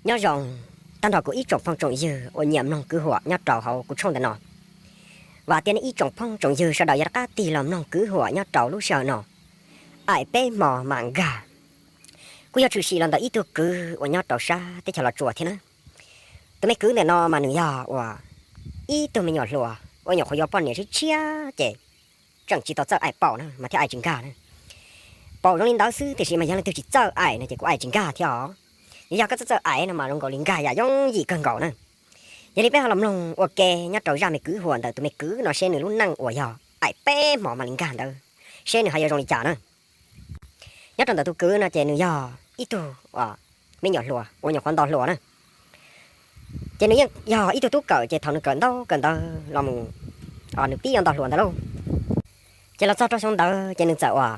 Nyob zoo tag nrho kuv ib tsoom phooj tsoom ywg uas nyiam mloog kwv huam nyob rau hauv kuv tshooj ntawm no. Vam tias nej ib tsoom phooj tsoom ywg sawv daws yuav rov qab tig los mloog kwv huam nyob rau lub sij hawm no. Aim peb hmo mam nkag. Kuj yog tshwm sim los ntawm ib tug kwv uas nyob rau sab teb chaws Los Tsuas thiab na. Tus me kwv ntawm no mas nws yog uas ib tug me nyuam hluas uas nyuam qhuav yuav poj niam tshiab tshiab ces tseem tsis tau txawj aim paum na mas thiaj aim tsis nkag na. Paum zoo li ntawd xwb tiam sis mas yog leej twg tsis txawj aim no ces kuv aim tsis nkag thiab os. Yog koj txawj txawj aim no mas zoo nkaus li nkag yam yooj yim kawg nkaus na. Yog li peb ho los mloog ua ke nyob rau zaj me kwv huam ntawm tus me kwv no seb nws lub neej uas yog aim peb hmo mam li nkag ntawd seb nws ho yuav zoo li cas na. Nyob rau ntawm tus kwv no ces nws yog ib tug me nyuam hluas uas nyuam qhuav nto hluas na. Ces nws yeej yog ib tug tub kawm ces thaum nws kawm ntaub kawm ntawv los mus, nws pib yuav nto hluas ntawd lauj. Ces los txog rau xyoo ntawd ces nws txawm uas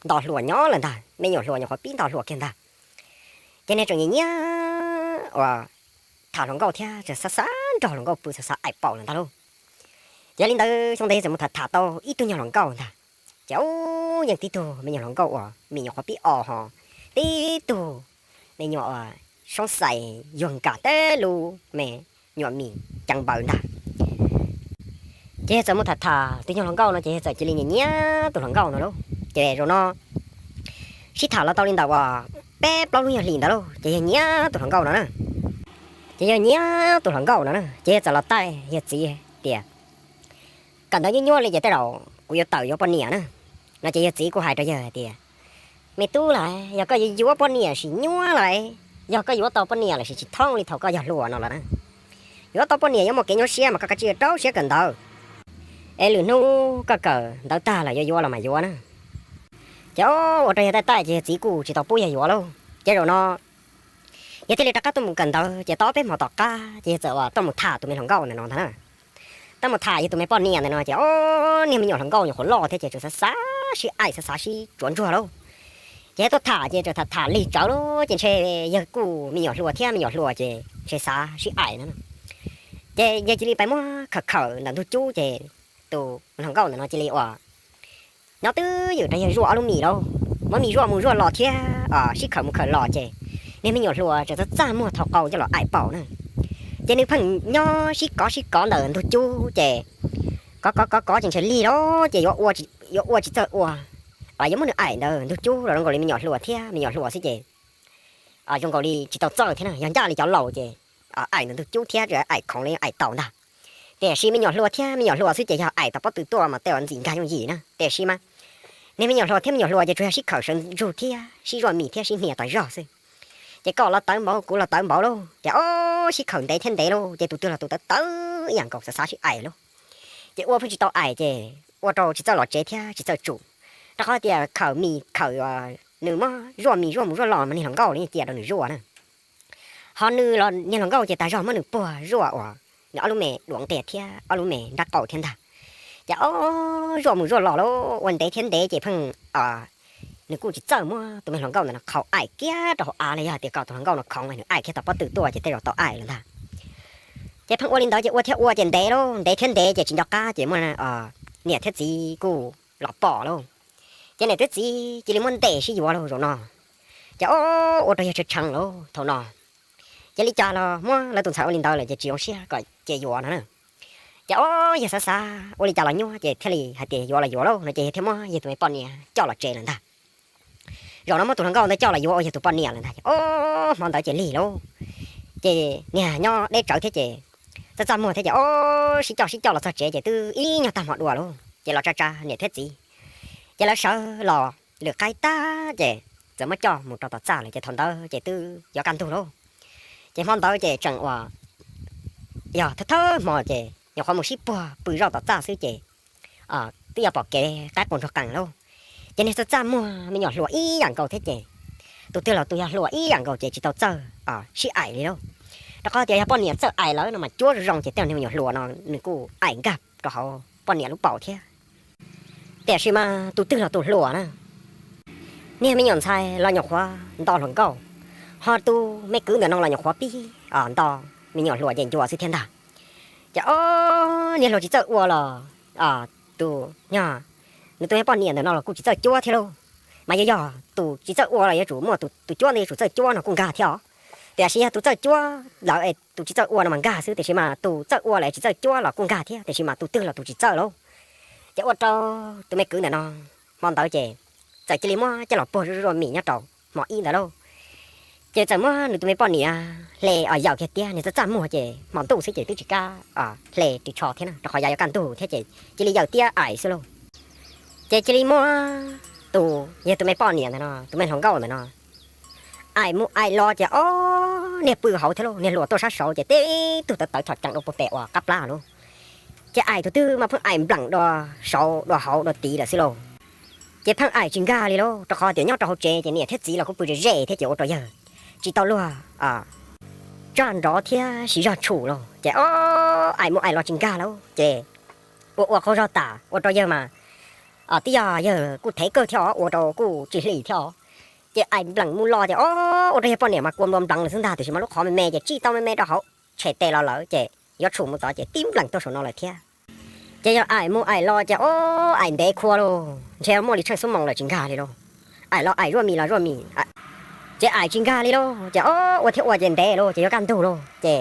nto hluas nyob lawm ntag, me nyuam hluas nyuam qhuav pib nto hluas kiag ntag. Ces nws tseem nyiam nyiam uas tham hluas nkauj thiab tseem xav xav nrog hluas nkauj pw xav xav aim paum lawm ntag lauj. Ces yog li ntawd xyoo ntawd yawg txawm mus tham tham tau ib tug nyuag hluas nkauj ntag. Ces ub yeej tib tug me nyuam hluas nkauj uas mis nyuam qhuav pib o ho, tib tug me nyuam uas soob xais yuag nkam teb lub me nyuam mis ceev npaws ntag. Ces yawg txawm mus tham tham tus nyuag hluas nkauj no ces yawg txawm cia li nyiam nyiam tus hluas nkauj no lauj. Ces zaum no sib tham los tau li ntawm uas peb plaub lub nyuag hlis ntawd lauj ces yawg nyiam tus hluas nkauj no na. Ces yawg nyiam tus hluas nkauj no na ces yawg txawm los taij yawg txiv tias, kawm ntawv nyuaj nyuaj li ces tej zaum kuv yuav tawm yuav poj niam na. No ces yawg txiv kuj hais rau yawg hais tias, me tub lauj, yog koj yuav yuav poj niam sim nyuaj lauj, yog koj yuav tau poj niam lawm sim tsis thooj li thaum koj yog hluas no lawm na. Yuav tau poj niam yuav muaj kev nyuaj siab mas koj kav tsij rau siab kawm ntawv, es lwm hnub koj kawm ntawv tag los yuav yuav los mas yuav na. Ces ua rau yawg taij taij ces yawg txiv kuj tsis tau pub yawg yuav lauj. Ces zaum no yawg thiaj li rov qab tuaj mus kawm ntawv ces tau ob peb hmo tom qab ces yawg txawm uas tuaj mus tham tus me hluas nkauj ntawm no ntag na. Tuaj mus tham yawg tus me poj niam ntawm no ces o, niag me nyuam hluas nkauj nyuam qhuav loj thiab ces tseem xav xav sib aim xav xav sib tsuav ntsuag lauj. Ces yawg tuaj tham ces tseem tham tham lig tsawv lauj ces ntshe yawg kuj me nyuam hluas thiab me nyuam hluas ces ntshe xav sib aim no. Ces yawg cia li pais muab khawm khawm ntawm ntug cub ces tus hluas nkauj ntawm no cia li uas nyob twj ywm rau yawg zuaj ob lub mis lauj, muab mis zuaj mus zuaj los thiab sib khawm mus khawm los ces niag me nyuam hluas tseem txaj txaj muag thau qau coj los aim paum na. Ces nws pheej nyob sib kov sib kov ntawm ntug cub ces kov kov kov kov ces ntshe lig lauj ces yuav ua tsis txawj ua, yuav muab nws aim ntawm ntug cub los zoo nkaus li me nyuam hluas thiab me nyuam hluas xwb ces zoo nkaus li tsis tau txawj thiab na. Yog ncaj li cov laus ces aim ntawm ntug cub thiab aim khoov li aim tau ntag. Tiam sis me nyuam hluas thiab me nyuam hluas xwb ces yog aim tom pob tw tuaj mas tej uas ntxim nkag yooj yim na. Tiam sis mas niag me nyuam hluas thiab me nyuam hluas ces tsuas yog sib khawm sawv ntsug thiab sib zuaj mis thiab sib hnia tas zog xwb. Ces koj los tawv npaum kuv los tawv npaum lauj ces o, sib khawm ntev thiab ntev lauj ces tus twg los tus tawv tawv ib yam nkaus xav xav sib aim lauj. Ces ua pheej tsis tau aim ces ua rau tsis txawj los tsev thiab tsis txawj tsum. Rau qhov tias khawm mis khawm, nws muab zuaj mis zuaj mus zuaj los mas niag hluas nkauj los yeej cia rau nws zuaj na. Ho nws los niag hluas nkauj ces tas zog muab nws puag zuaj uas nws ob lub me duav nqias thiab ob lub me nrab qaum thiab ntag. Ces o, zuaj mus zuaj los lauj ua ntev thiab ntev ces pheej nws kuj tsis txawj muab tus me hluas nkauj ntawm no qhau aim kiag rau hauv av li, yog tias kom tus hluas nkauj no khoov nws aim kiag tom pob tw tuaj ces tej zaum tau aim lawm ntag. Ces pheej ua li ntawd ces ua thiab ua ces ntev lauj, ntev thiab ntev ces tsis nco qab ces muaj niam thiab txiv kuj los pom lauj. Ces niam thiab txiv cia li muab ntes sib yuav lauj zaum no. Ces o, ua rau yawg tshee tshee lauj thaum no. Ces li cas los muab lawv tus ntxhais ua li ntawd lawm ces tsis zoo siab kom cia yuav no na. Ces o, yawg xav xav ua li cas los nyuaj ces thiaj li hais tias yuav los yuav lauj no ces yawg thiaj muab yawg tus me poj niam coj los tsev lawm ntag. Zaum no muab tus hluas nkauj ntawd coj los yuav ua yawg tus poj niam lawm ntag. O, hmo ntawd ces lig lauj. Ces niag nyob deb tsawv thiab ces txaj txaj muag thiab ces o, sib coj sib coj los txog tsev ces twb ib nyuag tag hmo dua lauj ces los tsa tsa niam thiab txiv. Ces lawv sawv los lwm qaib tag ces txawm muab coj mus rau tom txaj lawm ces thaum ntawd ces twb yuav kaj ntug lauj. Ces hmo ntawd ces tseem uas yog thawj thawj hmo ces nyuam qhuav mus sib puag pw zoj tom txaj xwb ces twb yuav pom kev qaib qus ntsuag qees lauj. Ces niag txaj txaj muag me nyuam hluas ib yam nkaus thiab ces tus twg los tus yog hluas ib yam nkaus ces tsis tau txawj sib aim li lauj. Rau qhov tias yog poj niam txawj aim lawm no mas cuab zoo zoo ces tej niag me nyuam hluas no nws kuj aim nkag rau hauv poj niam lub paum thiab. Tiam sis mas tus twg los tus hluas na, niag me nyuam ntxhais los nyuam qhuav nto hluas nkauj, ho tus me kwv ntawm no los nyuam qhuav pib nto me nyuam hluas ces ncua xwb thiab ntag. Ces o, niag hluas tsis txawj ua los tus, nws tus me poj niam ntawm no los kuj tsis txawj cuab thiab lauj. Mas yog yog tus tsis txawj ua los yuav tsum muaj tus cuab ntawd yuav tsum txawj cuab no kuj nkag thiab os. Tiam sis yog tus txawj cuab lawm es tus tsis txawj ua no mas nkag xwb, tiam sis mas tus txawj ua lawm tsis txawj cuab los kuj nkag thiab, tiam sis mas tus twg los tus tsis txawj lauj. Ces ua rau tus me kwv ntawm no, hmo ntawd ces txawm cia li muab coj los puag zuj zuaj mis nyob rau hmo ib ntawd lauj. Ces txawm muab nws tus me poj niam hle os yaws kiag tiab, nws txaj txaj muag ces hmo ntuj xwb ces twb tsis kam hle ris tsho thiab na, rau qhov yav yuav kaj ntug thiab ces cia li yaws tiab aim xwb lauj. Ces cia li muab tus yog tus me poj niam ntawm no, tus me hluas nkauj ntawm no, aim mus aim los ces ob niag pw hauv thiab lauj, niag hluas tuaj sab saud ces tib tug tawv tawv chom cees dua puag pem uas qab plab lauj. Ces aim tus twg mas pheej aim npleem dua saud dua hauv dua tid lawm xwb lauj. Ces pheej aim tsis nkag li lauj, rau qhov tias nyob rau hauv tsev ces niam thiab txiv los kuj pw ze ze thiab ces ua rau yawg tsis tau luag tsaj nrov thiab siv zog tshum lauj. Ces ob aim mus aim los tsis nkag lauj, ces ua ua qaug zog tas ua rau yawg mas twb yog yawg kuj thev kawg thiab os, ua rau kuj tsis hlis thiab os. Ces aim npleem mus los ces ob ua rau yawg poj niam mas kua nplua npleev lawm xwb ntag, tiam sis mas lub qhov me me ces tsij tau me me rau hauv tshem tes los lawm ces yuav tshum mus tod ces tib npleem tuaj saum no lawm thiab. Ces yog aim mus aim los ces ob aim ntev khua lauj, ntshe muaj li tsheej xuab moos lawm tsis nkag li lauj. Aim los aim zuaj mis los zuaj mis, ces aim tsis nkag li lauj. Ces ob ua thiab ua ces ntev lauj, ces yuav kaj ntug lauj. Ces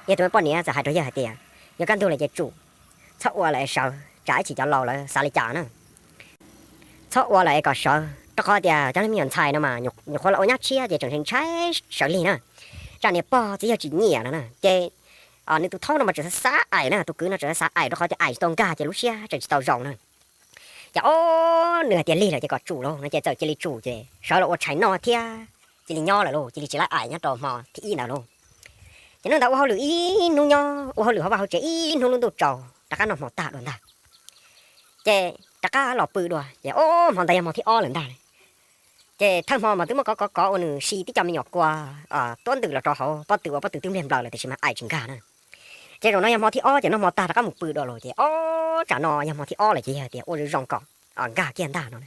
yog tus me poj niam txawm hais rau yawg hais tias, yuav kaj ntug lawm ces tsum txhob ua lawm es sawv, tsam ib chim cov laus lawv xav li cas na. Txhob ua lawm es kom sawv, rau qhov tias cov me nyuam ntxhais no mas nyuam qhuav los ua nyab tshiab ces tseem ntshai sawv lig na. Tsam niam pog txiv yawg tsis nyiam no na ces nws tus thaub no mas tseem xav xav aim na, tus kwv no tseem xav xav aim rau qhov tias aim tsis tau nkag ces lub siab tseem tsis tau zoo na. Ces ob nws hais tias lig lawm ces kom tsum lauj no ces txawm cia li tsum ces sawv los ua tshais noj thiab cia li nyob lawm lauj, cia li tsis laj aim nyob rau hmo thib ib ntawd lauj. Ces hnub ntawd ua hauj lwm ib hnub nyob, ua hauj lwm hauv vaj hauv tsev ib hnub lub ntuj tsaus rov qab noj hmo tag dua ntag. Ces rov qab los pw dua ces ob hmo ntawd yog hmo thib ob lawm ntag. Ces thawj hmo mas twb muab kov kov kov ua nws si tib co me nyuam kua tuab ntws los rau hauv pob tw ua pob tw twb npliag nplaws lawm tiam sis mas aim tsis nkag na. Ces zaum no yog hmo thib ob ces noj hmo tag rov qab mus pw dua lauj ces ob tsam no yog hmo thib ob lawm ces yog tias ua zoo zoo kom nkag kiag ntag no.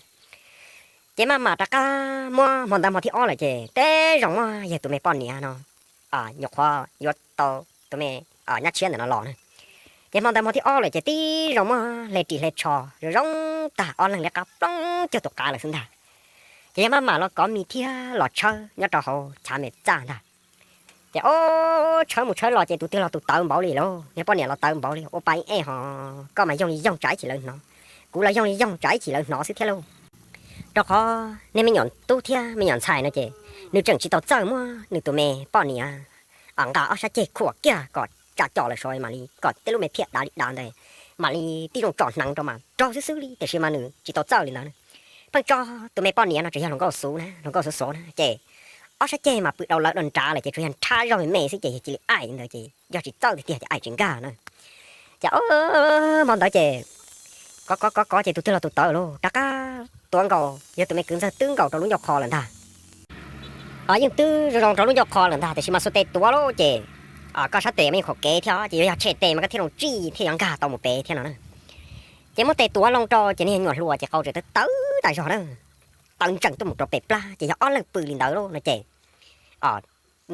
Ces maj mam rov qab muab hmo ntawd hmo thib ob lawm ces tej zaum muab yog tus me poj niam no nyuam qhuav yuav tau tus me nyab tshiab ntawm no los na. Ces hmo ntawd hmo thib ob lawm ces tib zaum muab hle ris hle tsho zoo zoo tag ob leeg liab qab ploog cuag tus qav lawm xwb ntag. Ces yog maj mam los kov mis thiab los tshawb nyob rau hauv chav me txaj ntag. Ces ob tshawb mus tshawb los ces tus twg los tus tawv npaum li lauj, niag poj niam los tawv npaum li ua pa ib ej ho, koj mas yoog li yoog tsam ib chim lawv hnov, kuv los yoog li yoog tsam ib chim lawv hnov xwb thiab lauj. Rau qhov niag me nyuam tub thiab me nyuam ntxhais no ces nws tseem tsis tau txawj muab nws tus me poj niam nqa ob sab ceg khuam kiag kom tsa co lawm saud mam li kom tej lub me phiaj dav li dav ntawd mam li tib zoo tsom hneev rau mas raug xwb xwb li, tiam sis mas nws tsis tau txawj li ntawd. Pheej tso tus me poj niam no tseem yog hluas nkauj xuv na, hluas nkauj xuv xuv na ces ob sab ceg mas pw dau lawv dau nrad lawm ces tsuas yog nrhab zog me me xwb ces yog cia li aim ntawd ces yog tsis txawj tiag tiag ces aim tsis nkag na. Ces hmo ntawd ces kov kov kov kov ces tus twg los tus tawv lauj, rov qab tuav nkaus yog tus me kwv ntxawg twb nkaus rau lub ncauj qhov lawm ntag. Yeej twb zoo zoo rau lub ncauj qhov lawm ntag tiam sis mas xuas tes tuav lauj ces koj sab tes mas yeej khaum kev thiab ces yuav yog tshem tes mas koj thiaj zoo tsij thiaj yuav nkag tau mus pem thiab no na. Ces muab tes tuav loo rau ces niag nyuam hluas ces qau tseem tawv tawv tas zog na, tawv ntsees tuaj mus rau pem plab ces yog ob leeg pw li ntawd lauj no ces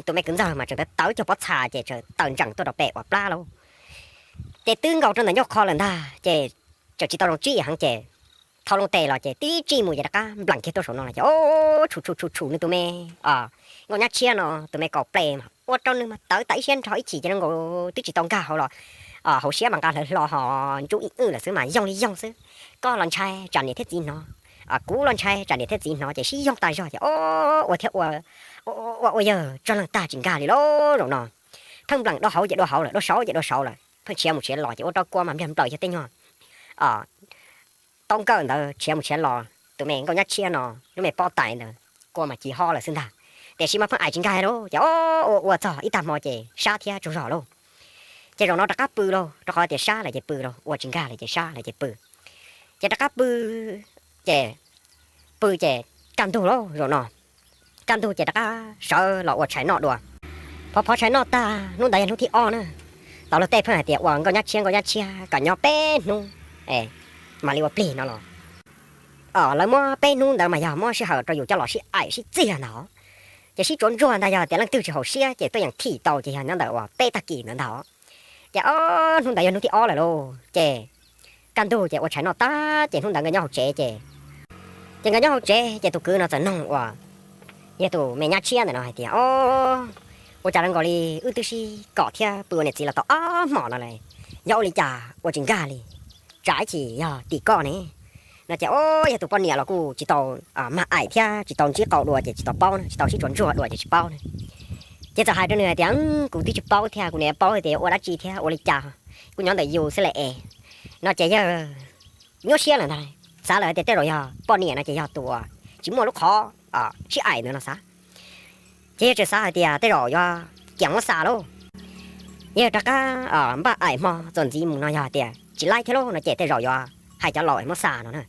tus me kwv ntxawg mas tseem tawv tawv cuag pob txha ces tseem tawm ntsees tuaj rau pem uas plab lauj. Ces twb nkaus rau ntawm ncauj qhov lawm ntag ces tseem tsis tau zoo tsij heev ces thau loo tes los ces tib tsij mus ces rov qab nplees kiag tuaj saum no los ces tshum tshum tshum tshum nws tus me nkauj nyab tshiab no tus me kaus ples mas ua rau nws mas tawv tas ib siab nrho ib chim ces zoo nkaus twb tsis tau nkag hauv los hauv siab mas nqa hlawv hlo ho ntsub ib wj lawm xwb mas yoog li yoog xwb. Koj los ntshai tsam niam thiab txiv hnov, kuv los ntshai tsam niam thiab txiv hnov ces sib yoog tas zog ces ua thiab ua, ua ua yawg tso leeg tag tsis nkag li lauj zaum no. Pheej nplees dua hauv ces dua hauv lawm, dua saud ces dua saud lawm, pheej tshiav mus tshiav los ces ua rau kua mas npliag nplaws yog tej nyuag tau nkawm ntawd tshiav mus tshiav los tus me nkauj nyab tshiab no lub me pob tais ntawd kua mas ci ho lawm xwb ntag. Tiam sis mas pheej aim tsis nkag lauj ces ua ua txog ib tag hmo ces sab thiab tsaug zog lauj. Ces zaum no rov qab pw lauj, rau qhov tias sab lawm ces pw lauj, ua tsis nkag lawm ces sab lawm ces pw. Ces rov qab pw, ces pw ces kaj ntug lauj zaum no, kaj ntug ces rov qab sawv los ua tshais noj dua. Phov phov tshais noj tag hnub ntawd yog hnub thib ob na, tau luag tej pheej hais tias ua nkauj nyab tshiab nkauj nyab tshiab kom nyob peb hnub mam li ua plig no los. Lawv muab peb hnub ntawd mas yog muab sij hawm rau yus coj los sib aim sib txiag ntag. Ces sib tsuav ntsuag ntag, yog tias leej twg tsis haum siab ces tuaj yeem thim tau ces yog nyob ntawm uas peb tag kis ntawd ntag. Ces ob hnub ntawd yog hnub thib ob lawm lauj. Ces kaj ntug ces ua tshais noj tag ces hnub ntawd nkawd nyob hauv tsev ces, ces nkawd nyob hauv tsev ces tus kwv no txawm noog uas yog tus me nyab tshiab ntawm no hais tias, o, Ua cas zoo nkaus li wb twb sib kom thiab pw ua niam txiv los tau ob hmos no lawm, yog ua li cas ua tsis nkag li? Tsam ib chim yog tim koj ne? No ces o, yog tus poj niam los kuj tsis tau mag aim thiab tsis tau ntsib qau dua ces tsis tau paub na, tsis tau sib tsuas ntsuag dua ces tsis paub na. Ces txawm hais rau nws hais tias, kuv twb tsis paub thiab, kuv niam paub tias yuav ua dab tsi thiab ua li cas, kuv nyob ntawm yus xwb lawm es. No ces yawg nyuaj siab lawm ntag, xav lawm tias tej zaum yog poj niam no ces yog tus uas tsis muaj lub qhov sib aim ntawd no xav. Ces yawg tseem xav hais tias tej zaum yuav kiam muab xa lauj. Yawg rov qab npaj aim hmo txuas ntxiv mus no yog tias tsis laib thiab lauj no ces tej zaum yuav hais cov laus es muab xa no na.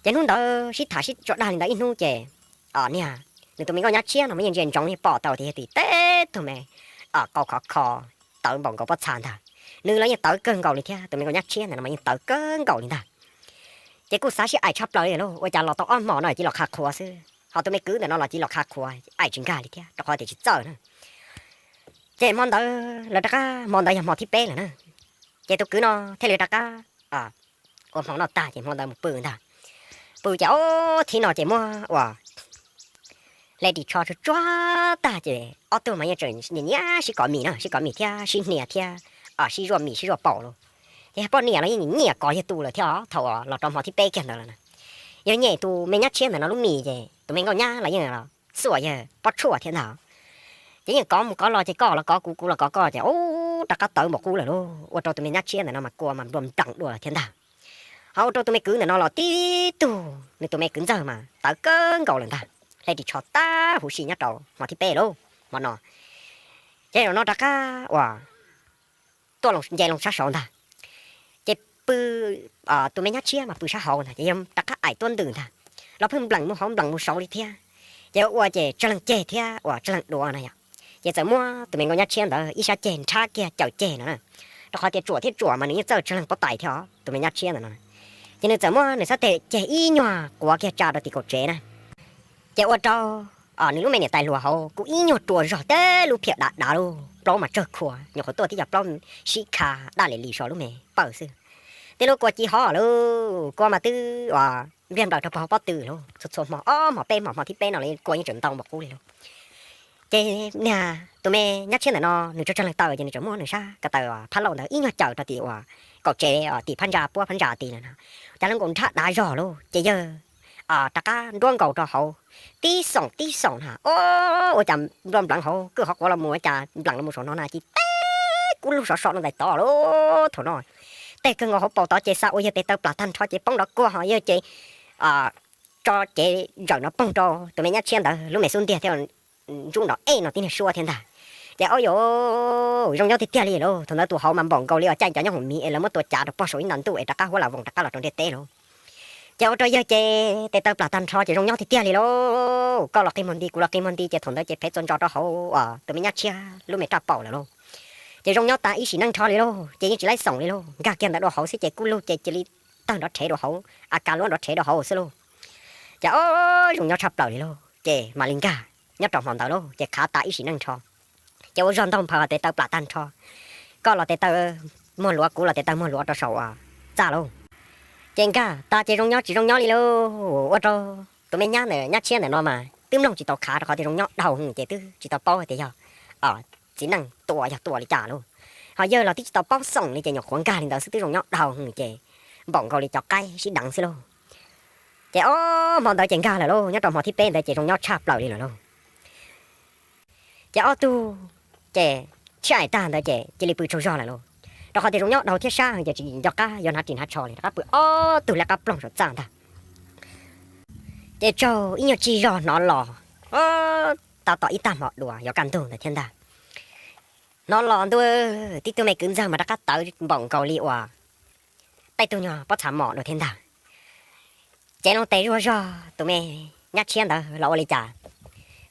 Ces hnub ntawd sib tham sib tso dag li ntawd ib hnub ces niag nws tus me nkauj nyab tshiab no mas yeej ntsia ntsoov yeej pom tau tias yog tim teb tug me qau khov kho tawv npaum nkaus pob txha ntag. Nws los yeej tawv kawg nkaus li thiab, tus me nkauj nyab tshiab ntawm no mas yeej tawv kawg nkaus li ntag. Ces kuj xav sib aim tshaj plaws li lauj, ua cas los tau ob hmos no cia los qha qhuas xwb, ho tus me kwv ntawm no los cia los qha qhuas aim tsis nkag li thiab rau qhov tias tsis txawj na. Ces hmo ntawd lawv rov qab, hmo ntawd yog hmo thib peb lawm na. Ces tus kwv no thiaj li rov qab ua hmo noj tag ces hmo ntawd mus pw ntag. Pw ces ob thib no ces muab ua hle ris tsho tsuag tsuag tag ces ob tug mas yeej tseem nyiam nyiam sib kov mis na, sib kov mis thiab sib hnia thiab sib zuaj mis sib zuaj paum lauj. Ces yog poj niam los yeej nyiam kov yawg tus lawm thiab os, thaum uas los rau hmo thib peb kiag ntawd lawm na. Yog nyem tus me nyab tshiab ntawm no lub mis ces tus me nkauj nyab los yeej xuas yawg pob tshuaj thiab ntag. Ces yeej kov mus kov los ces koj los kov kuv, kuv los kov koj ces ub rov qab tawv npaum qub lawm lauj, ua rau tus me nyab tshiab ntawm no mas kua mas nplua nplees dua lawm thiab ntag. Ho ua rau tus me kwv ntawm no los tib tug nws tus me kwv ntxawg mas tawv kawg nkaus lawm ntag. Hle ris tsho tag huv si nyob rau hmo thib peb lauj, hmo no. Ces zaum no rov qab uas tuaj nce loo sab saud ntag. Ces pw, tus me nyab tshiab mas pw sab hauv ntag ces yawg rov qab aim tuab ntws ntag, los pheej nplees mus hauv nplees mus saud li thiab. Ces ua ces tsawg leeg ceg thiab uas tsawg leeg duav no yom. Ces txawm muab tus me nkauj nyab tshiab ntawd ib sab ceg nrhab kiag cawm ceg no na, rau qhov tias tsuam thiab tsuam mas nws yeej txawj tsawg leeg pob tais thiab os, tus me nyab tshiab ntawd no. Ces nws txawm muab nws sab tes ceg ib nyuag quav kiag tsa rau tim kaum tsev na. Ces ua rau nws lub me niam tais hluas hauv kuj ib nyuag rua zog teb lub phiam dav dav lauj, plaub mas tsawg khua, nyuam qhuav tuaj tib co plaub sib kha daj li li so lub me pawj xwb. Tej lub kua ci hov lauj, kua mas twb uas npliag nplaws rau pog pob tw lauj, txhua txhua hmo ob hmos peb hmos, hmo thib peb no los kua yeej tseem ntau npaum qub li lauj. Ces niag tus me nyab tshiab ntawm no nws tso tsawg leeg taw ces nws tseem muab nws sab ko taw phab lauj ntawd ib nyuag cawm rau tim uas kaum tsev tim phab ntsa puab phab ntsa tid na no, cas lub nkaus nrhab dav zog lauj ces yawg rov qab nruab nkaus rau hauv, tib xoom tib xoom na, o, ua cas nplo npleev hauv kwj hauv quav los mus, ua cas nplees los mus saum no na ci teb kub lug sov so no ntais tod lauj. Thaum no tej kawg nkaus hauv paus tod ces xav ua yawg tes taw plam tag nrho ces poob nrov kuag ho yawg ces tso cev ntsawm no poog rau tus me nyab tshiab ntawd lub me xub ntiag thiab ntsub nrov ej no tib niag suab thiab ntag. Ces o yos, zoo nyob tiag tiag li lauj, thaum ntawd tus hauv mas npaum nkaus li uas caij cov nyob hoom miv es lawv muab tua cav rau pog saum ib nta ntuj es rov qab huab las voos rov qab los rau ntiaj teb lauj. Ces ua rau yawg ces tes taw plam tag nrho ces zoo nyob tiag tiag li lauj, koj los qi muag nti kuv los qi muag nti ces thaum ntawd ces phev txua ntso rau hauv tus me nyab tshiab lub me raj paum lawm lauj. Ces zoo nyob tas ib sim neej nrho li lauj, ces yeej tsis laib xoom li lauj, nkag kiag ntawd dua hauv xwb ces kub lug ces cia li tawg nrov rhev dua hauv, a kas luab nrov rhev dua hauv xwb lauj. Ces o, zoo nyob tshaj plaws li lauj, ces mam li nkag nyob rau hmo ntawd lauj, ces qhav tas ib sim neej nrho. Ces ua zog ntaug nphaws tes taw plam tag nrho, koj los tes taw muag luav kuv los tes taw muag luav rau saum uas txaj lauj. Ces nkag tas ces zoo nyob tsis zoo nyob li lauj, ua rau tus me nyab ntawm nyab tshiab ntawm no mas twb mloog tsis tau qhav rau qhov tias zoo nyob dhau hwv ces twb tsis tau paub hais tias yog txiv neej tua yog tua li cas lauj. Ho yawg los twb tsis tau paub xoom li ces nyuam qhuav nkag li ntawd xwb twb zoo nyob dhau hwv ces npaum nkaus li cov qaib sib deev xwb lauj. Ces ob hmo ntawd ces nkag lawm lauj, nyob rau hmo thib peb ntawd ces zoo nyob tshaj plaws li lawm lauj. Ces ob tug ces sib aim tag ntawd ces cia li pw tsaug zog lawm lauj, rau qhov tias zoo nyob dhau thiab sab heev ces tsis nco qab yuav hnav ris hnav tsho li, rov qab pw ob tug liab qab ploog saum txaj ntag. Ces tsaug ib nyuag tsig zog hnov los, tab tom ib tag hmo dua yuav kaj ntug ntawd thiab ntag. Hnov los ntuj, tib tug me kwv ntxawg mas rov qab tawv npaum nkaus li uas tej tug nyuag pob txha mom dua thiab ntag. Cev loo tes zuag zog tus me nyab tshiab ntawd los ua li cas,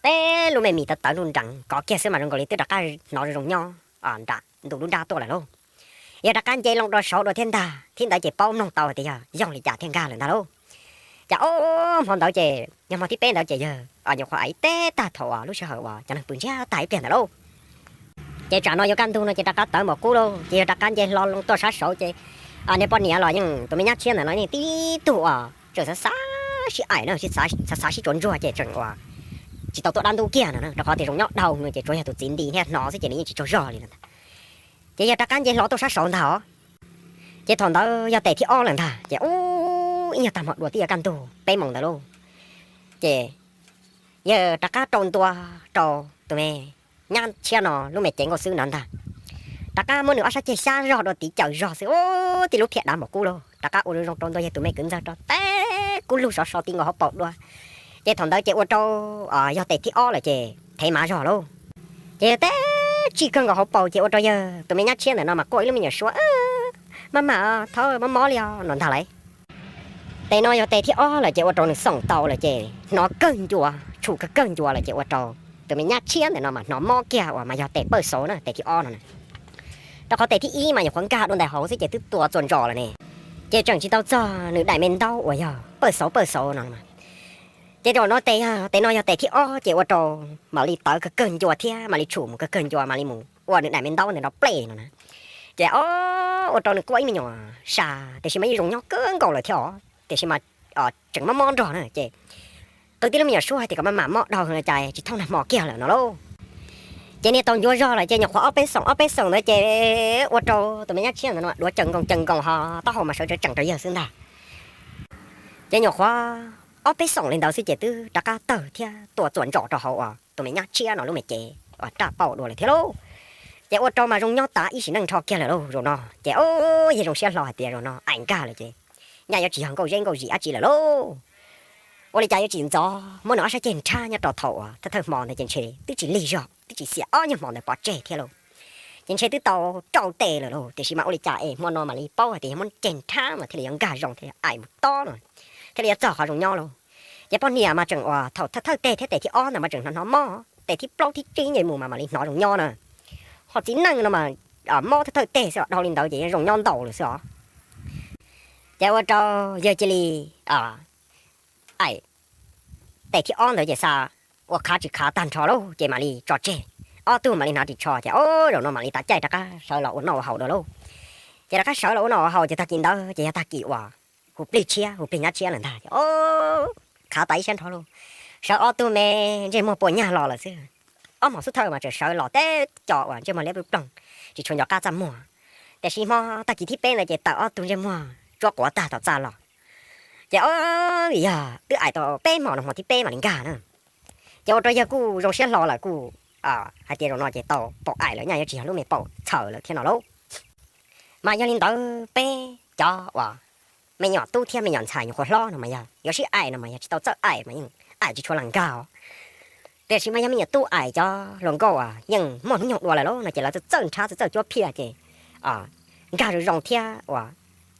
peb lub me mis tawv tawv nruj nreev kov kiag xwb mas zoo nkaus li twb rov qab hnov zoo nyob nram ntu lub nrab tuaj lawm lauj. Yog rov qab nce loo rau saud dua thiab ntag, thib ntawd ces paub mloog tau tias yog yoog li cas thiaj nkag lawm ntag lauj. Ces ob hmo ntawd ces yog hmo thib peb ntawd ces yawg nyuam qhuav aim teb tag thaum uas lub sij hawm uas cov neeg pw ntsiag tag ib pliag ntawd lauj. Ces tsam no yuav kaj ntug no ces rov qab tawv npaum qub lauj, ces yawg rov qab nce hlo loo tuaj sab saud ces niag poj niam los yeej tus me nyab tshiab ntawm no yeej tib tug uas tseem xav xav sib aim na, xav xav sib tsuas ntsuag ces tseem uas tsis tau tuaj dab ntub kiag no na, rau qhov tias zoo nyob dhau no ces tsuas yog tus txiv nti thiab hnov xwb ces nws yeej tsis tsaug zog li no ntag. Ces yawg rov qab nce hlo tuaj sab saud ntag os. Ces thaum ntawd yog tes thib ob lawm ntag ces ub, ib nyuag tag hmo dua twb yuav kaj ntug peb moos ntawd lauj. Ces yawg rov qab rau ntua rau tus me nyab tshiab no lub me cev nkauj xwb ntawd ntag. Rov qab muab nws ob sab ceg xyab zog dua tiv caws zog xwb ub, tib lub phiaj dav npaum kub lauj. Rov qab ua zoo zoo rau ntua yawg tus me kwv ntxawg rau tes kub lug sov so ti nkaus hauv paus dua. Ces thaum ntawd ces ua rau yog tes thib ob lawm ces thev mav zog lauj. Ces yawg tes tsij kawg nkaus hauv paus ces ua rau yawg tus me nyab tshiab ntawm no mas quaj ib lub me nyuam suab, maj mam, thov mob mob li os no ntag lauj. Tes no yog tes thib ob lawm ces ua rau nws xoom tau lawm ces hnov kawg ncua, tshum kawg kawg ncua lawm ces ua rau tus me nyab tshiab ntawm no mas hnov mob kiag uas mas yog tes pawj xauv na, tes thib ob no na. Rau qhov tes thib ib mas nyuam qhuav nkag dua ntawm hauv xwb ces twb tua txuas ntsos lawm ne. Ces tseem tsis tau txog nws daim me ntaub uas yog pawj xauv pawj xauv no. Ces zaum no tes, tes no yog tes thib ob ces ua rau mam li tawv kawg kawg ncua thiab mam li tshum mus kawg kawg ncua mam li mus ua nws daim me ntaub ntawm no plej no na. Ces o, ua rau nws quaj ib me nyuam sa, tiam sis mas yeej zoo nyob kawg nkaus lawm thiab os, tiam sis mas tseem mob mob nrog na ces qw tib lub me nyuam suab hais tias kom maj mam mob dhau no cas tsis thooj nag hmo kiag lawm no lauj. Ces niaj tau ncuav zog lawm ces nyuam qhuav ob peb xoom ob peb xoom ntawd ces ua rau tus me nyab tshiab ntawd no duav caws nkoos caws nkoos ho taub hau mas sawv tsees tsees rau yawg xwb ntag. Ces nyuam qhuav ob peb xoom li ntawd xwb ces twb rov qab tawg thiab tua txuas ntsos rau hauv uas tus me nyab tshiab no lub me cev uas raj paum dua lawm thiab lauj. Ces ua rau mas zoo nyob tas ib sim neej nrho kiag lawm lauj zaum no. Ces o, yawg zoo siab hlo hais tias zaum no aim nkag lawm ces nyaj yuav tsis yog nkauj zeb nkauj zim dab tsi lawm lauj. Ua li cas yuav tsis ntxov muab nws ob sab ceg nrhab nyob rau thaum uas thawj thawj hmo ntawd ces ntshe twb tsis lig zog twb tsis xiam ob nyuag hmo ntawd pov tseg thiab lauj. Ces ntshe twb tau rau tes lawm lauj, tiam sis mas ua li cas es hmo no mam li paub hais tias yog muab ceg nrhab mas thiaj li yuav nkag zoo thiaj li aim mus tob no, thiaj li yuav txog qhov zoo nyob lauj. Ces poj niam mas tseem uas thaum thawj thawj teg thiab tes thib ob ntawd mas tseem hnov hnov mob, tes thib plaub thib tsib nce mus mas mam li hnov zoo nyob na. Ho txiv neej no mas mob thawj thawj teg xwb os, dhau li ntawd ces yeej zoo nyob ntau lawm xwb os. Ces ua rau yawg cia li aim tes thib ob ntawd ces xa ua qhav tsis qhav tag nrho lauj ces mam li tso tseg. Ob tug mam li hnav ris tsho ces o, zaum no mam li tav caij rov qab sawv los ua noj ua haus dua lauj. Ces rov qab sawv los ua noj ua haus ces tag kis ntawd ces yog tag kis uas hu plig tshiab hu plig nyab tshiab lawm ntag ces o, qhav tas ib sab nrho lauj. Sawv ob tug me ntsej muag puas nyag los lawm xwb. Ob hmos xub thawj mas tseem sawv los teb co uas ntsej muag liab ploog ploog, tsis tshua nco qab txaj muag. Tiam sis hmo tag kis thib peb ntawd ces tawm ob tug ntsej muag tsuab quav tag tom txaj los. Ces o, yog twb aim tau peb hmos no hmo thib peb mam li nkag na. Ces ua rau yawg kuj zoo siab hlo lawm kuj hais tias zaum no ces tau paum aim lawm nyaj yuav tsis yog lub me paum txhaws lawm thiab no lauj. Mas yog li ntawd peb cov uas me nyuam tub thiab me nyuam ntxhais nyuam qhuav hlob no mas yog yuav sib aim no mas yog tsis tau txawj aim mas yeej aim tsis tshua lam nkag os. Tiam sis mas yog me nyuam tub aim cov hluas nkauj uas yeej muaj hnub nyoog dua lawm lauj no ces lawv txawj txawj nrhab txawj txawj cuab phiaj ces nkag zoo zoo thiab uas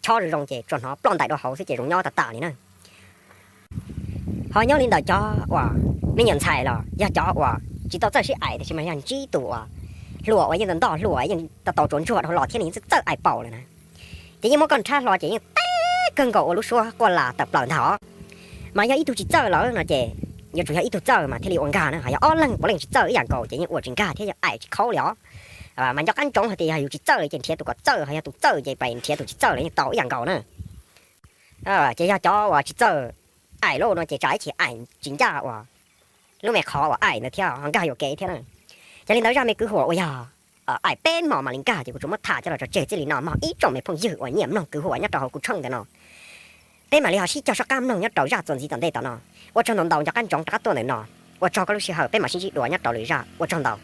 chob zoo zoo ces tsuas hnov ploj ntais dua hauv xwb ces zoo nyob tag tas li na. Ho nyob li ntawm cov uas me nyuam ntxhais los yog cov uas tsis tau txawj sib aim tiam sis mas yog ntsib tus uas hluas uas yeej ntau ntoj hluas yeej tau tau tsuas ntsuag dhau los thiab nws yeej txawj txawj aim paum lawm na, ces yeej muab koj nrhab hlo ces yeej teb kawg nkaus ua lub suab quaj las tawm plaws ntag os. Mas yog ib tug tsis txawj lawm no ces yuav tsum yog ib tug txawj mas thiaj li ua nkag na, ho yog ob leeg puav leej tsis txawj ib yam nkaus ces yeej ua tsis nkag thiab yeej aim tsis khaub li os. Mas nco qab ntsoov hais tias yog yus tsis txawj li ces nrhiav tus kom txawj, ho yog tus txawj ces pais nrhiav tus tsis txawj los yeej tau ib yam nkaus na. Ces yog cov uas tsis txawj aim lauj no ces tsam ib chim aim tsis ncaj uas lub me qhov uas aim ntawd thiab ho nkag yuam kev thiab na. Yog li ntawd zaj me kwv huam uas yog aim peb hmos mam li nkag ces kuv tsuas muab tham coj los tso tseg txij li no mog ib tsoom me phooj ywg uas nyiam mloog kwv huam nyob rau hauv kuv tshooj ntawm no. Peb mam li ho sib cog soj qab mloog nyob rau zaj txuas ntxiv tom ntej tom no. Ua tsaug ntau ntau nco qab ntsoov rov qab tuaj ntawm no. Ua tsaug koj lub sij hawm peb mam sib ntsib dua nyob rau lwm zaj, ua tsaug ntau.